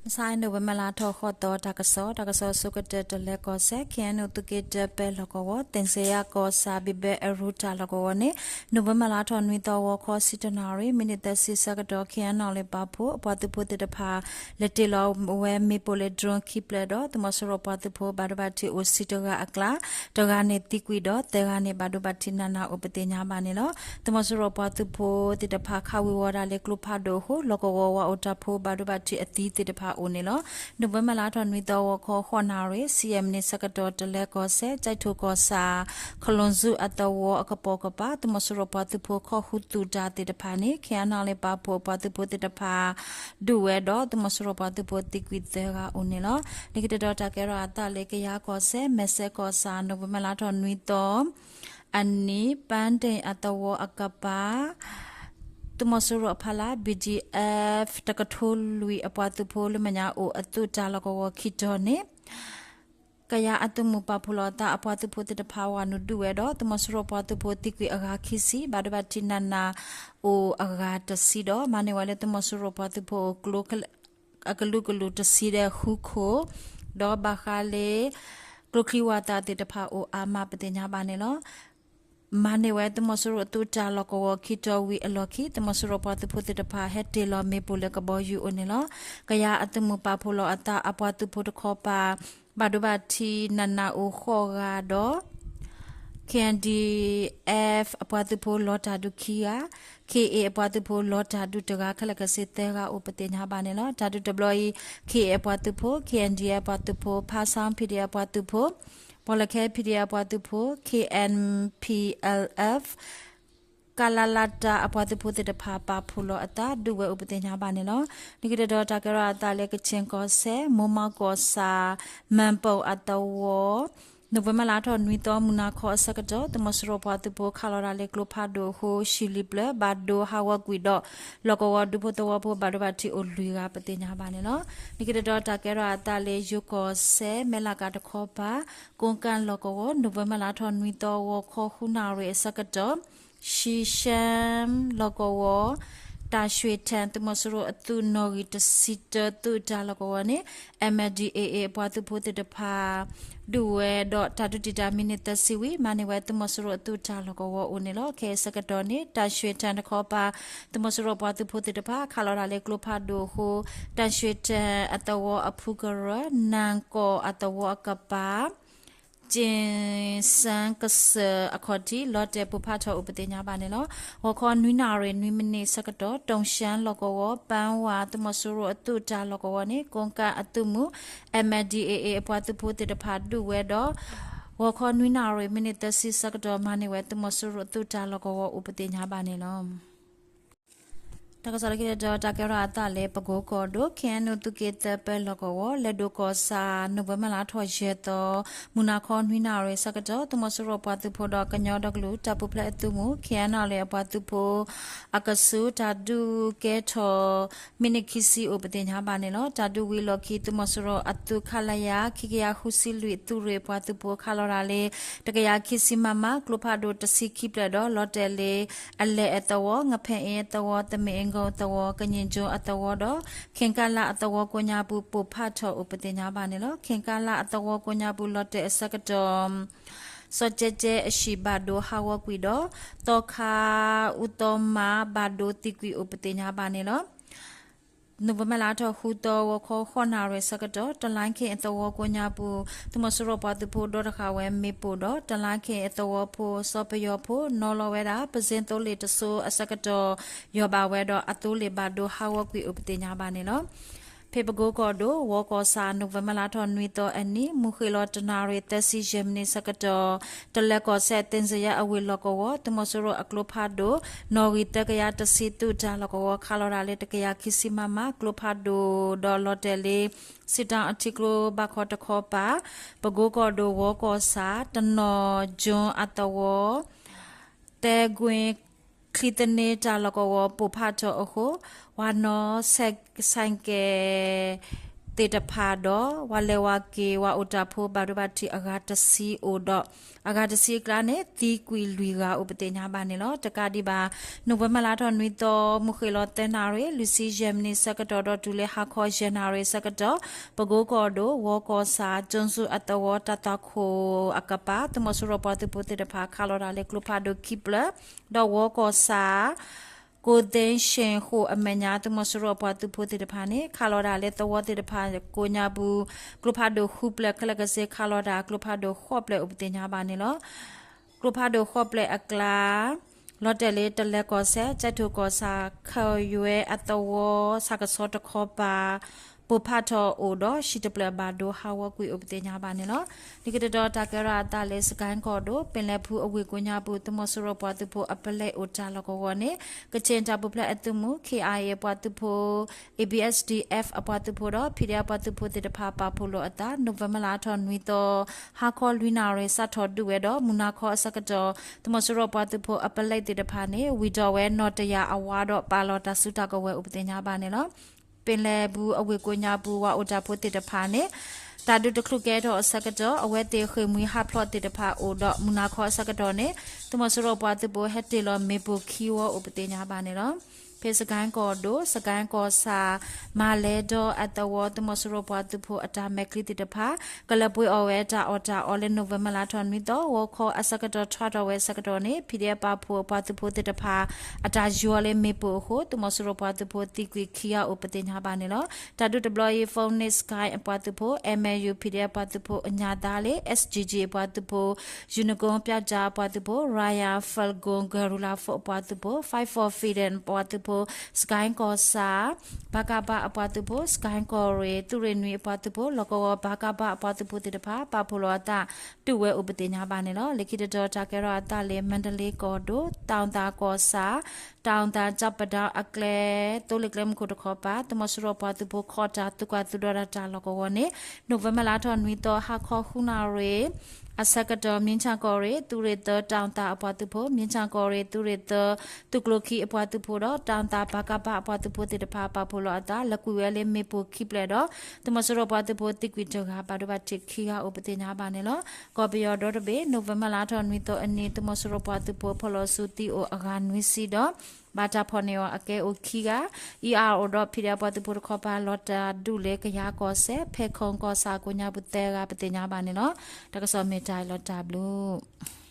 မုၢ်ဆါအံၤ နိၣ်ဝ့ဘၢၣ်လါထီၣ်ဃိးသီ တၢ်ကစီၣ်, တၢ်ကစီၣ်အဆိကတၢၢ် တလဲၤကီၢ်စဲၣ် ခ့ၣ်အဲၣ်ယူၣ်သုးက့တၢပၢလီၢ်ကဝီၤ သ့ၣ်စ့ယါကီၢ်ဆၣ် ဘံၣ်ဘဲအရူတၢ်လီၢ်ကဝီၤန့ၣ် နိၣ်ဝ့ဘၢၣ်လါထီၣ်နွံသီ ဂီၤခီဆံတၢနၣ်ရံၣ် မံးနံးသၢဆံဆၢကတီၢ် ခ့ၣ်အဲၣ်ယူၣ်ပာ်ဖှိၣ်အပှၤသုးဖိသ့ၣ်တဖၣ် လဲၤတ့ၢ်လီၤဝဲမ့ၣ်ပိၢ်လၢ drone ခံဖျၢၣ်ဒီး သုးမီၤစိရိၤပှၤသုးဖိဘၣ်ဒိဘၣ်ထံးအိၣ်ဆံတဂၤအကျါ တဂၤန့ၣ်သံကွံာ်ဒီး သၢဂၤန့ၣ်ဘၣ်ဒိဘၣ်ထံးနးနးအိၣ်ပသ့ၣ်ညါဘၣ်န့ၣ်လီၤ. သုးမီၤစိရိၤပှၤသုးဖိသ့ၣ်တဖၣ် ခးဝံၤဝီၤဒၣ်လၢကျိဖးဒိၣ်အဃိ လီၢ်ကဝီၤဝးအိၣ်တၢ်ဖိဘၣ်ဒိဘၣ်ထံးအသံသ့ၣ်တဖၣ်အိၣ်န့ၣ်လီၤ. နိၣ်ဝ့ဘၢၣ်လါထီၣ်နွံသီ ဂီၤခီဃိးနၣ်ရံၣ် ဆံယဲၢ်မံးနံးဆၢကတီၢ် တလဲၤကီၢ်စဲၣ် ကၠဲးထိၣ်ကီၢ်ဆၣ် ခလိၣ်စူအသဝီအကပိာ်ကပၤ သုးမီၤစိရိၤပှၤသုးဖိ ခီၣ်ဟူသူၣ်တၢ်သ့ၣ်တဖၣ်န့ၣ် ခ့ၣ်အဲၣ်ယူၣ်ပာ်ဖှိၣ်အပှၤသုးဖိသ့ၣ်တဖၣ် ဒုးဝဲဒီး သုးမီၤစိရိၤပှၤသုးဖိသံကွံာ်သၢဂၤအိၣ်န့ၣ်လီၤ. လၢခံတတီၤ တၢ်ကဲထီၣ်အသးလၢ ကယၤကီၢ်စဲၣ် မဲၢ်စဲကီၢ်ဆၣ် နိၣ်ဝ့ဘၢၣ်လါထီၣ်နွံသီ အနံၤ ပၢ်ဒ့ၣ်အသဝီအကပၤ သုးမီၤစိရိၤအဖီလာ် BGF တကထိလွံၢ်အပှၤသုးဖိလၢမဲာ်ညါအိၣ်အသုးတၢ်လီၢ်ကဝီၤခံတီၤန့ၣ် ကယၤအသုးမုၢ်ပာ်ဖှိၣ်လီၤအသးအပှၤသုးဖိသ့ၣ်တဖၣ် ဝၤနုာ်ဒုးဝဲဒီး သုးမီၤစိရိၤပှၤသုးဖိသံကွံာ်အဂၤခံဆံ ဘၣ်ဒိဘၣ်ထံးနးနးအိၣ်အဂၤတဆံဒီး မၤန့ၢ်ဝဲလၢသုးမီၤစိရိၤပှၤသုးဖိအိၣ်ကျိ အကလုာ်ကလုာ်တဆံဒီးဃုခိၣ် ဒီးဘၣ်ဃးလၢ ကျိချံဝၤသးသ့ၣ်တဖၣ်အိၣ်အါမးပသ့ၣ်ညါဘၣ်န့ၣ်လီၤ. မၤန့ၢ်ဝဲသုးမီၤစိရိၤအသုးတၢ်လီၢ်ကဝီၤခံတီၤဝံၤအလီၢ်ခံ သုးမီၤစိရိၤပှၤသုးဖိသ့ၣ်တဖၣ် ဟဲတ့ၢ်လီၤမ့ၣ်ပိၢ်လၢကဘီယူၤအိၣ်န့ၣ်လီၤ. ကယၤအသုးမုၢ်ပာ်ဖှိၣ်လီၤအသးအပှၤသုးဖိတခီပၤ ဘၣ်ဒိဘၣ်ထံးနးနးအိၣ်ဃိးဂၤဒီး KNDF အပှၤသုးဖိလီၤတၢ်ဒုးခံဂၤ, KA အပှၤသုးဖိလီၤတၢ်ဒုးတဂၤ ခဲလၢာ်ခဲဆ့သၢဂၤအိၣ်ပသ့ၣ်ညါဘၣ်န့ၣ်လီၤ. တၢ်ဒုးတဘျီအံၤ KA အပှၤသုးဖိ, KNDF အပှၤသုးဖိ, ဖါဆၣ် PDF အပှၤသုးဖိ, ပီၣ်လဲၣ်ခဲ PDF အပှၤသုးဖိ, KNPLF ကလလတၢ်အပှၤသုးဖိသ့ၣ်တဖၣ် ပာ်ဖှိၣ်လီၤအသးဒုးဝဲအိၣ်ပသ့ၣ်ညါဘၣ်န့ၣ်လီၤ. လၢခံတတီၤ တၢ်ကဲထီၣ်အသးလၢကခ့ၣ်ကီၢ်စဲၣ် မိၢ်မးကီၢ်ဆၣ် မၢၣ်ပိၣ်အသဝီ နိၣ်ဝ့ဘၢၣ်လါထီၣ်နွံသီ မုၢ်နၤခီအဆၢကတီၢ် သုးမီၤစိရိၤပှၤသုးဖိခးလီၤဒၣ်လၢကျိဖးဒိၣ်အဃိ ဆံလွံၢ်ဖျၢၣ်ဘၣ်ဒိဟးဂီၤကွံာ်ဒီး လီၢ်ကဝီၤဒူဖိသဝီဖိဘၣ်ဒိဘၣ်ထံးအိၣ်လွံၢ်ဂၤပသ့ၣ်ညါဘၣ်န့ၣ်လီၤ. လၢခံတတီၤ တၢ်ကဲထီၣ်အသးလၢယိၤကီၢ်စဲၣ် မဲၢ်လးကးတခီပၤ ကိးကၣ်လီၢ်ကဝီၤ နိၣ်ဝ့ဘၢၣ်လါထီၣ်နွံသီ ဂီၤခီဃုနၣ်ရံၣ်အဆၢကတီၢ် ရှံၣ်ရှၢၣ်လီၢ်ကဝီၤ တၢ်ၡွ့ထၣ် သုးမီၤစိရိၤအသုးနီၣ်ဂံၢ်တဆံတၢသုးတၢ်လီၢ်ကဝီၤန့ၣ် MNDAA အပှၤသုးဖိသ့ၣ်တဖၣ် ဒုးဝဲဒီးတၢ်ဒုးတံာ်တာ်မံးနံးသၢဆံဝံၤ မၤန့ၢ်ဝဲသုးမီၤစိရိၤအသုးတၢ်လီၢ်ကဝီၤအိၣ်န့ၣ်လီၤ. ခဲအံၤအဆၢကတီၢ်န့ၣ် တၢ်ၡွ့ထၣ်တခီပၤ သုးမီၤစိရိၤပှၤသုးဖိသ့ၣ်တဖၣ် ခးလီၤဒၣ်လၢကျိဖးဒိၣ်အဃိ တၢ်ၡွ့ထၣ်အသဝီအဖုကရၢ နၢ်ကီၢ်အသဝီအကပၤ ကၠ့ၣ်စၣ်ကစၢၢ်အခီၣ်ထံး လီၤတဲာ်ပိၢ်ဖးထီၣ်အိၣ်ပသ့ၣ်ညါဘၣ်န့ၣ်လီၤ. ဂီၤခီနွံနၣ်ရံၣ်နွံမံးနံးဆၢကတီၢ် တိၣ်ရှၣ်လီၢ်ကဝီၤ ပၢဝါ သုးမီၤစိရိၤအသုးတၢ်လီၢ်ကဝီၤန့ၣ် ကိးကၣ်အသုးမုၢ် MNDAA အပှၤသုးဖိသ့ၣ်တဖၣ်ဒုးဝဲဒီး ဂီၤခီနွံနၣ်ရံၣ်မံးနံးသၢဆံဆၢကတီၢ် မၤန့ၢ်ဝဲသုးမီၤစိရိၤအသုးတၢ်လီၢ်ကဝီၤအိၣ်ပသ့ၣ်ညါဘၣ်န့ၣ်လီၤ. တၢ်ကစီၣ်လၢခံတတီၤ တၢ်ကဲထီၣ်အသးလၢပကိကီၢ်ဒိၣ် ခ့ၣ်အဲၣ်ယူၣ်သုးက့သၢပၢလီၢ်ကဝီၤ လဲၤဒိၣ်ကီၢ်ဆၣ် နိၣ်ဝ့ဘၢၣ်လါထီၣ်ယဲၢ်သီ မုၢ်နၤခီနွံနၣ်ရံၣ်ဆၢကတီၢ် သုးမီၤစိရိၤပှၤသုးဖိဒီးကညီဒီကလုာ်တၢ်ပူၤဖျဲးအသုးမုၢ် ခ့ၣ်အဲၣ်ယူၣ်အပှၤသုးဖိ အကဆူးတၢ်ဒုးကဲထီၣ် မံးနံးခံဆံအိၣ်ပသ့ၣ်ညါဘၣ်န့ၣ်လီၤ. တၢ်ဒုးဝံၤအလီၢ်ခံ သုးမီၤစိရိၤအသုး ခလရ ခံကယၤဃုဆံလွံၢ် သုးရ့ၣ်ပှၤသုးဖိခးလီၤဒၣ်လၢ တကယၤခံဆံ မမ ကျိဖးဒိၣ်တဆံခံဖျၢၣ်ဒီး လီၤတဲာ်လၢ အလဲၢ်အသဝီ, ငဖဲၣ်အ့အသဝီ, သမ့ၣ်အ့ကိၣ်အသဝီ, ကည့ၣ်ကၠိအသဝီဒီး ခ့ၣ်ကၣ်လၣ်အသဝီကိးညါပူၤ ပိၢ်ဖးထီၣ်အိၣ်ပသ့ၣ်ညါဘၣ်န့ၣ်လီၤ. ခ့ၣ်ကၣ်လၣ်အသဝီကိးညါပူၤ လီၤတဲာ်အဆၢကတီၢ် စီၤကဲကဲအဟံၣ်ဘၣ်ဒိဟးဂီၤကွံာ်ဒီး သီခါအူသီမါဘၣ်ဒိသံကွံာ်အိၣ်ပသ့ၣ်ညါဘၣ်န့ၣ်လီၤ. နိၣ်ဝ့ဘၢၣ်လါထီၣ်ဃုသီ ဂီၤခီဃိးနၣ်ရံၣ်ဆၢကတီၢ် တလါခ့ၣ်အသဝီကိးညါပူၤ သုးမီၤစိရိၤပှၤသုးဖိဒီတဃာ်ဝဲမ့ၣ်ပိၢ်ဒီး တလါခ့ၣ်အသဝီဖိ စီၤပယီၤဖိ နီၤလီၤဝဲဒၣ် ပစ့သိလ့ၣ်တစိၤအဆၢကတီၢ် ယီၢ်ဘၣ်ဝဲဒီးအသိလ့ၣ်ဘၣ်ဒိဟးဂီၤကွံာ်အိၣ်ပသ့ၣ်ညါဘၣ်န့ၣ်လီၤ. ဖဲပကိကီၢ်ဒိၣ် ဝီကီၢ်ဆၣ် နိၣ်ဝ့ဘၢၣ်လါထီၣ်နွံသီအနံၤ မုၢ်ဃ့ၢ်လီၤတနၣ်ရံၣ် သၢဆံယဲၢ်မံးနံးဆၢကတီၢ် တလဲၤကီၢ်စဲၣ် သ့ၣ်စ့ယါအဝ့ၢ်လီၢ်ကဝီၤ သုးမီၤစိရိၤအကျိဖးဒိၣ် နီၣ်ဂံၢ်သၢကယၤတဆံ သုးတၢ်လီၢ်ကဝီၤ ခးလီၤဒၣ်လၢ တကယၤခံဆံ မမ ကျိဖးဒိၣ်ဒီးလီၤတဲာ်လၢ စံးတီအထံကျိဘၣ်ခီတခီပၤ ပကိကီၢ်ဒိၣ် ဝီကီၢ်ဆၣ် တနီၤကၠိအသဝီ သဲကွ့ချံသန့တၢ်လီၢ်ကဝီၤ ပိၢ်ဖးထီၣ်အဃိ ဝၤနီၤဆဲးကဲး သ့ၣ်တဖၣ်ဒီး ဝၤလဲၤဝၤက့ၤ ဝၤအိၣ်တၢ်ဖိ ဘၣ်ဒိဘၣ်ထံးအဂၤတဆံအိၣ်ဒီး အဂၤတဆံအကျါန့ၣ် သံကွံာ်လွံၢ်ဂၤအိၣ်ပသ့ၣ်ညါဘၣ်န့ၣ်လီၤ. တကးဒံးဘၣ် နိၣ်ဝ့ဘၢၣ်လါထီၣ်နွံသီ မုၢ်ဃ့ၢ်လီၤသၢနၣ်ရံၣ် လွံၢ်ဆံယဲၢ်မံးနံးဆၢကတီၢ်ဒီးတုၤလၢဟါခီယဲၢ်နၣ်ရံၣ်ဆၢကတီၢ် ပကိကီၢ်ဒိၣ် ဝီကီၢ်ဆၣ် ကၠိၣ်စူၣ်အသဝီတၢ်သွၣ်ခိၣ်အကပၤ သုးမီၤစိရိၤပှၤသုးဖိသ့ၣ်တဖၣ် ခးလီၤတၢ်လၢကျိဖးဒိၣ်ခံဖျၢၣ် ဒီးဝီကီၢ်ဆၣ် ကိၣ်သ့ၣ်ရှ့ၣ်ဃိၣ်အမဲာ်ညါ သုးမီၤစိရိၤအပှၤသုးဖိသ့ၣ်တဖၣ်န့ၣ် ခးလီၤတၢ်လၢသဝီသ့ၣ်တဖၣ်ကိးညါပူၤ ကျိဖးဒိၣ်ဃုဖျၢၣ် ခဲလၢာ်ကစ့ခးလီၤတၢ် ကျိဖးဒိၣ်ဃိးဖျၢၣ်အိၣ်ပသ့ၣ်ညါဘၣ်န့ၣ်လီၤ. ကျိဖးဒိၣ်ဃိးဖျၢၣ်အကျါ လီၤတဲာ်လၢတလဲၤကီၢ်စဲၣ် ကၠဲးထိၣ်ကီၢ်ဆၣ် ခၢၣ်ယွဲအသဝီ ဆၣ်ကဆီတခီပၤ ပိၢ်ဖးထီၣ်အိၣ်ဒီး ဟံၣ်တဖျၢၣ်ဘၣ်ဒိဟးဂီၤကွံာ်အိၣ်ပသ့ၣ်ညါဘၣ်န့ၣ်လီၤ. လၢခံတတီၤတၢ်ကဲထီၣ်အသးလၢ စကဲၣ်ကီၢ်ဒိၣ် ပ့ၣ်လဲၣ်ဖူအဝ့ၢ်ကိးညါပူၤ သုးမီၤစိရိၤပှၤသုးဖိအပလဲအိၣ်တၢ်လီၢ်ကဝီၤန့ၣ် ကချ့ၣ်တၢ်ပူၤဖျဲးအသုးမုၢ် ခ့ၣ်အါအ့ၣ် အပှၤသုးဖိ A B S D F အပှၤသုးဖိဒီး P D F ပှၤသုးဖိသ့ၣ်တဖၣ် ပာ်ဖှိၣ်လိာ်အသး နိၣ်ဝ့ဘၢၣ်လါထီၣ်နွံသီ ဟါခီလွံၢ်နၣ်ရံၣ် စးထီၣ်ဒုးဝဲဒီး မုၢ်နၤခီအဆၢကတီၢ် သုးမီၤစိရိၤပှၤသုးဖိအပလဲသ့ၣ်တဖၣ်န့ၣ် ဝံၤထီၣ်ဝဲနီၣ်တယာ်အဝါဒီး ပာ်လီၤတၢ်စုတၢ်ကဝဲၤအိၣ်ပသ့ၣ်ညါဘၣ်န့ၣ်လီၤ. ပ့ၣ်လဲၣ်ဖူအဝ့ၢ်ကိးညါပူၤ ဝၤအိၣ်တၢ်ဖိသ့ၣ်တဖၣ်န့ၣ် တၢ်ဒုးတချုးကဲထီၣ်အဆၢကတီၢ် အဝဲသ့ၣ်ဃ့ၢ်မှံဟးဖျိးသ့ၣ်တဖၣ်အိၣ်ဒီး မုၢ်နၤခီအဆၢကတီၢ်န့ၣ် သုးမီၤစိရိၤပှၤသုးဖိဟဲတ့ၢ်လီၤမ့ၣ်ပိၢ်ခံဝီအိၣ်ပသ့ၣ်ညါဘၣ်န့ၣ်လီၤ. ဖဲစကဲၣ်ကီၢ်ဒိၣ် စကဲၣ်ကီၢ်ဆၣ် မၤလဲဒီးအသဝီ သုးမီၤစိရိၤပှၤသုးဖိအတၢ်မဲာ်ချံသ့ၣ်တဖၣ် ကလၢၤပှ့ၤအီၣ်ဝဲတၢ်အီၣ်တၢ်အီလၢ နိၣ်ဝ့ဘၢၣ်လါထီၣ်နွံသီ ဂီၤခီအဆၢကတီၢ်ထွါထီၣ်ဝဲအဆၢကတီၢ်န့ၣ် P D F ပာ်ဖှိၣ်ပှၤသုးဖိသ့ၣ်တဖၣ် အတၢ်ယီၤလၢမ့ၣ်ပိၢ်အဃိ သုးမီၤစိရိၤပှၤသုးဖိသံကွံာ်ခံဂၤအိၣ်ပသ့ၣ်ညါဘၣ်န့ၣ်လီၤ. တၢ်ဒုးတဘျီအံၤ Phoenix Sky အပှၤသုးဖိ M N U P D F ပှၤသုးဖိအညၣ်သါလၢ S G G အပှၤသုးဖိ ယူနကိ ပျောက်ကျား အပှၤသုးဖိ Royal Falcon Guerrilla Force အပှၤသုးဖိ Fight for Freedom အပှၤသုးဖိ စကဲၣ်ကီၢ်ဆၣ် ပကဖ အပှၤသုးဖိ စကဲၣ်ကီၢ်ရ့ၣ် သုးရ့ၣ်နွံအပှၤသုးဖိ လီၢ်ကဝီၤ ပကဖ အပှၤသုးဖိသ့ၣ်တဖၣ် ပာ်ဖှိၣ်လိာ်အသး တုၤဝဲအိၣ်ပသ့ၣ်ညါဘၣ်န့ၣ်လီၤ. လၢခံတတီၤတၢ်ကဲထီၣ်အသးလၢ မါတလ့ကီၢ်ဒိၣ် တၢ်အိၣ်သးကီၢ်ဆၣ် တၢ်အိၣ်သးကၠီပဒၣ်အကျဲ သိလ့ၣ်ကျဲမုၢ်ခိၣ်တခီပၤ သုးမီၤစိရိၤပှၤသုးဖိခီၣ်တၢ်သုးကွၢ်သုးဒီတၢ်လီၢ်ကဝီၤန့ၣ် နိၣ်ဝ့ဘၢၣ်လါထီၣ်နွံသီ ဟါခီဃုနၣ်ရံၣ် အဆၢကတီၢ် မြင်းခြံကီၢ်ရ့ၣ် သုးရ့ၣ်သၢ တၢ်အိၣ်သးအပှၤသုးဖိ မြင်းခြံကီၢ်ရ့ၣ် သုးရ့ၣ်သၢ သုးကျိၤခံအပှၤသုးဖိဒီး တၢ်အိၣ်သး ပကဖ အပှၤသုးဖိသ့ၣ်တဖၣ် ပာ်ဖှိၣ်လိာ်အသး လဲၤကွံာ်ဝဲလၢမ့ၣ်ပိၢ်ခံဖျၢၣ်ဒီး သုးမီၤစိရိၤပှၤသုးဖိသံကွံာ်တဂၤ ဘၣ်ဒိဘၣ်ထံးခံဂၤအိၣ်ပသ့ၣ်ညါဘၣ်န့ၣ်လီၤ. ကီၢ်ပယီၤဒီတဘ့ၣ် နိၣ်ဝ့ဘၢၣ်လါထီၣ်နွံသီအနံၤ သုးမီၤစိရိၤပှၤသုးဖိဖီၣ်လိာ်စုသံအိၣ်အဂၤနွံဆံဒီး ဘၣ်တၢ်ဖီၣ်န့ၢ်အီၤအကဲအိၣ်ခံဂၤ, E R O ဒီး P D F ပှၤသုးဖိတခီပၤ လီၤတၢ်ဒုးလၢကယၤကီၢ်စဲၣ် ဖဲခိၣ်ကီၢ်ဆၣ်ကိးညါပူၤသၢဂၤပသ့ၣ်ညါဘၣ်န့ၣ်လီၤ. တၢ်ကစီၣ်မ့ၢ်တၢ်အံၤလီၤတၢ်ဘျုး